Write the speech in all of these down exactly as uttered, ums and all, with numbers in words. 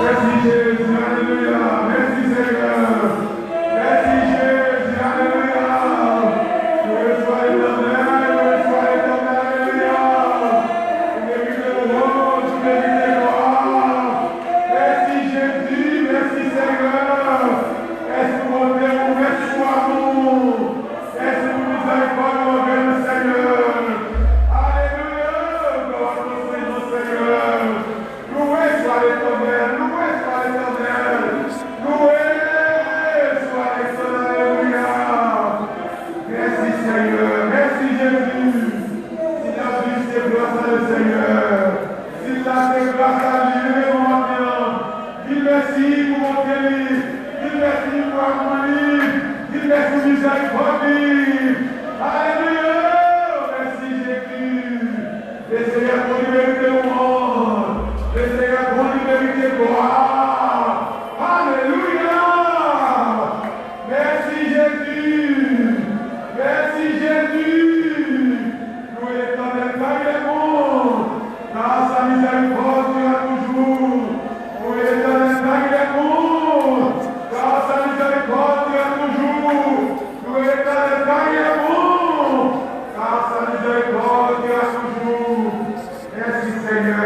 Mèsi, Jezi, alelouya. Mèsi, Senyè. Mèsi, Jezi, alelouya. Louwe swa Letènèl, louwe swa Letènèl, alelouya. Ou merite lwanj, ou merite glwa. Mèsi, Jezi, mèsi, Senyè. Mèsi pou bonte ou, mèsi pou amou ou. Mèsi pou mizèrikòd ou anvè nou, Senyè. Alelouya, glwa pou non Senyè. Louwe swa Letènèl, louwe swa Letènèl, louwe swa Letènèl, alelouya. Mèsi, Senyè, mèsi, Jezi. Si David se gras a Lesenyè, si l la se gras a li, leve non maten an. Di l mèsi pou bonte li, di l mèsi pou amou li, di l mèsi pou mizèrikòd li. Alelouya, mèsi, Jezi. Lesenyè bon, li merite lwanj. Lesenyè bon, li merite glwa. Alelouya! Mèsi, Jezi. Mèsi, Jezi. Louwe Letènèl, car il est bon, car sa miséricorde dure à toujours. Louwe Letènèl, car il est bon, car sa miséricorde dure à toujours. Louwe Letènèl, car il est bon, car sa miséricorde dure à toujours. Mèsi, Senyè.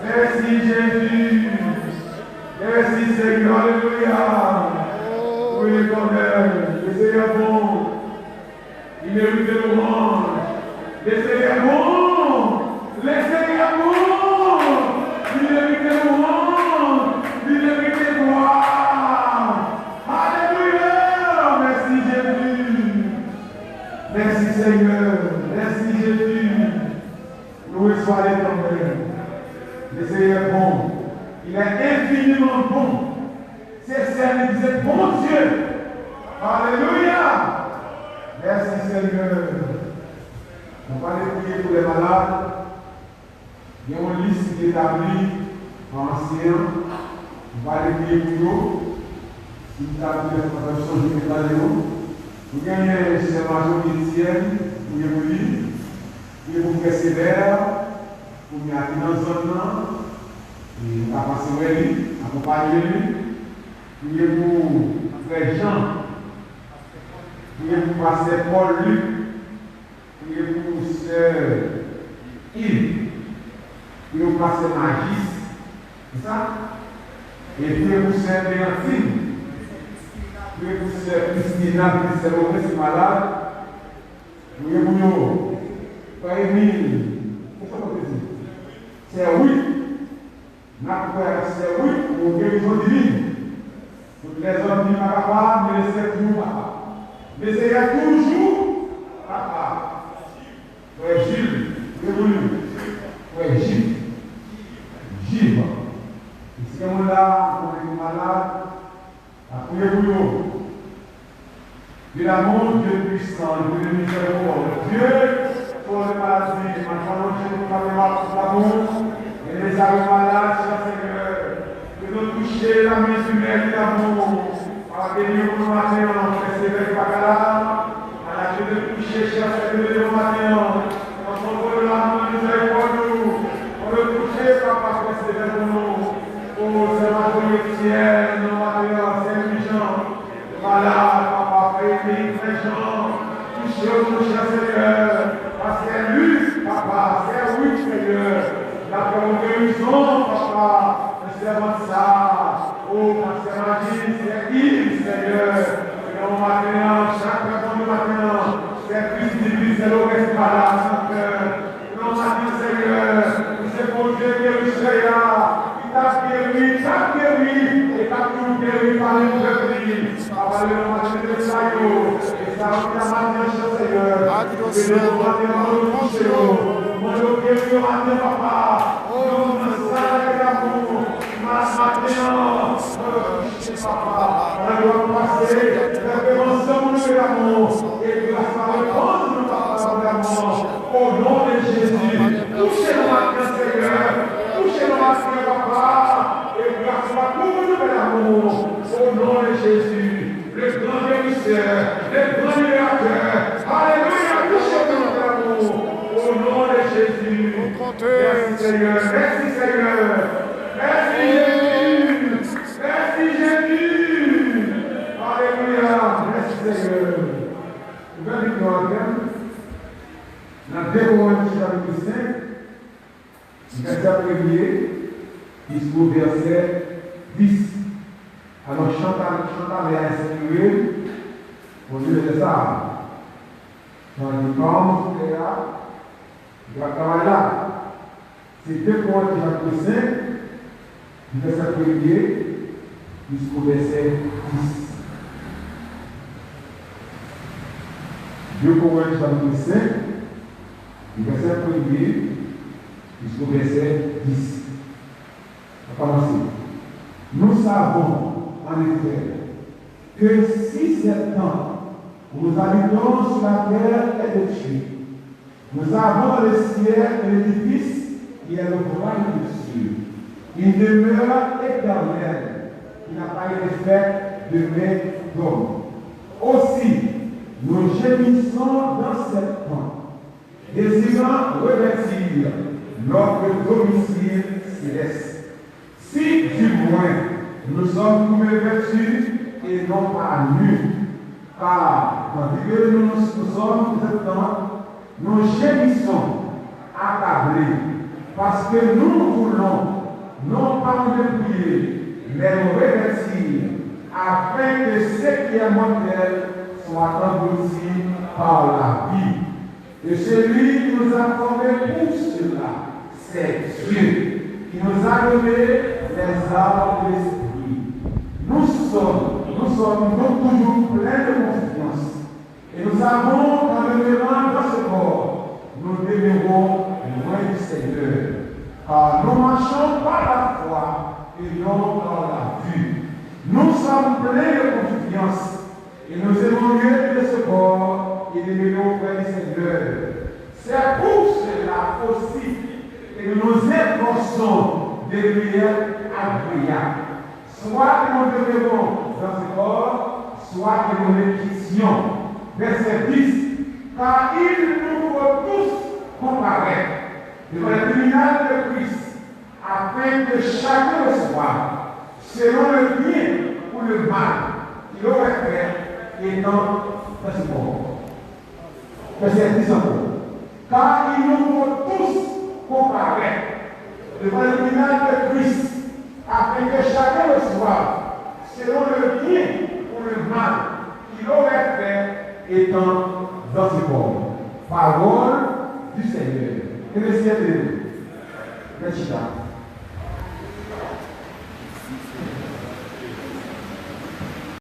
Mèsi, Jezi. Mèsi, Senyè. Alelouya. Wi, Letènèl. Lesenyè bon. Li merite lwanj. Lesenyè bon. Lesenyè bon. Li merite lwanj. Li merite glwa. Alelouya. Mèsi, Jezi. Mèsi, Senyè. Mèsi, Jezi. Louwe swa Letènèl. Lesenyè bon. Il est infiniment bon. Se sèl li ki se Bondye. Alelouya! Mèsi, Senyè. Nou prale priye pou lè malad. Gen yon lis ki te etabli pa ansyen an. Nou prale priye pou yo. Si nou ta priye, nou ta sonje mete ale yo. Nou genyen sè Majorie Etienne, priye pou li. Priye pou frè Sevè. Kounye a ki nan zòn nan, e nou ka pase wè li, akonpaye li. Priye pou frè Jan. Priye pou pastè Paul Luc. Priye pou sè Yves. Priye pou pastè Magis. Se sa? E priye pou sè Leontine. Priye pou sè Christina, ki se sè Lorenz ki malad. Priye pou yo. Frè Emile, kisa w te di? Sè Wit. N ap kwè ak sè Wit pou yon gerizon divin. Tout lèzòm di pa kapab, men Lesenyè toujou kapab. Lesenyè toujou kapab. Frè Jil, priye pou li. Frè Jil. Jil. Si gen moun la, konnen ki malad, N ap priye pou yo. Dieu d'amour, Dieu de puissance, Dieu de miséricorde, Dieu, pour les maladies, maintenant, Dieu, pour les malades, pour les malades, Senyè. Ke nou touche la men imèn damou. Pa beni yo pou nou maten an, frè Sevè ki pa ka la. Maladi yo te touche, chè Senyè, yo maten an. Ansanm pou nou la, nou mizèrikòd ou. Pou nou touche, papa, frè Sevè pou nou. O, sè Majorie Etienne, nan maten an, sè Louis Jean, malad, papa, frè Emile, frè Jean, touche yo, touche, Senyè, pastè Luc, papa, sè Wit, Senyè, n ap fè yon gerizon, papa, nan sèvant sa, o, pastè Magis, sè Yves, Senyè, nan maten an, chak pèsòn nan maten an, sè Christy, sè Lorès, malad, nan kè, Nan maten, Senyè, ou se Bondye gerisè a, ki t ap geri, k ap geri, e k ap toujou geri pami pèp li. Papa, lè nan maten de sa yo, e sa yo ki nan maten an, Senyè, ke nan maten an, mande w touche yo, mande w geri yo maten, papa. Nan sa ki damou, nan maten an, mande w touche. Papa, nan yo ap pase, fè ke ansanm nou leve damou, e gras la repann nou, papa, damou. O non de Jezi, touche nou maten, Senyè, touche nou maten, papa, e gras la kouvri nou, Pè damou. O non de Jezi, le gran gerisè, le gran liberatè, alelouya, touche nou, Pè damou. O non de Jezi, mèsi, Senyè, mèsi, Senyè, mèsi, Jezi. Nan de Korent chapit senk, vèsè premye jiskou vèsè dis. Alò, chanta, chantalè a enspire m pou li lè sa a. Jan li pa ann sou tè a, li pa travay la. Se de Korent chapit senk, vèsè premye jiskou vèsè dis. De Korent chapit senk, vèsè premye jiskou vèsè dis. Ann kòmanse. Nous savons, en effet, que si cette tente où nous habitons sur la terre est détruite, nous avons dans le ciel un édifice qui est le royaume de Dieu, une demeure éternelle qui n'a pas été faite de main d'homme. Aussi, nous gémissons dans cette tente, désirant revêtir notre domicile céleste. Si, du moins, nous sommes trouvés vêtus et non pas nus, car tandis que nous nous sommes cette tente, nous gémissons, accablés, parce que nous voulons, non pas nous dépouiller, mais nous revêtir, afin que ce qui est mortel soit englouti par la vie. Et celui qui nous a formés pour cela, c'est Dieu, qui nous a donné les armes de l'Esprit. Nous sommes, nous sommes donc toujours pleins de confiance. Et nous savons qu'en demeurant dans ce corps, nous demeurons loin du Seigneur. Car nous marchons par la foi et non par la vue. Nous sommes pleins de confiance et nous aimons mieux de ce corps et demeurons auprès du Seigneur. C'est pour cela aussi que nous nous efforçons de lui être agréables, soit que nous demeurons dans ce corps, soit que nous le quittions. Verset dix. Car il nous faut tous comparaître devant le tribunal de Christ, afin que chacun reçoive selon le bien ou le mal qu'il aurait fait étant dans ce corps. Verset dix encore. Car il nous faut tous comparaître devant le tribunal de Christ, afin que chacun reçoive selon le bien ou le mal qu'il aurait fait étant dans ce corps. Parole du Seigneur. Que le Seigneur bénisse. Rèt chita.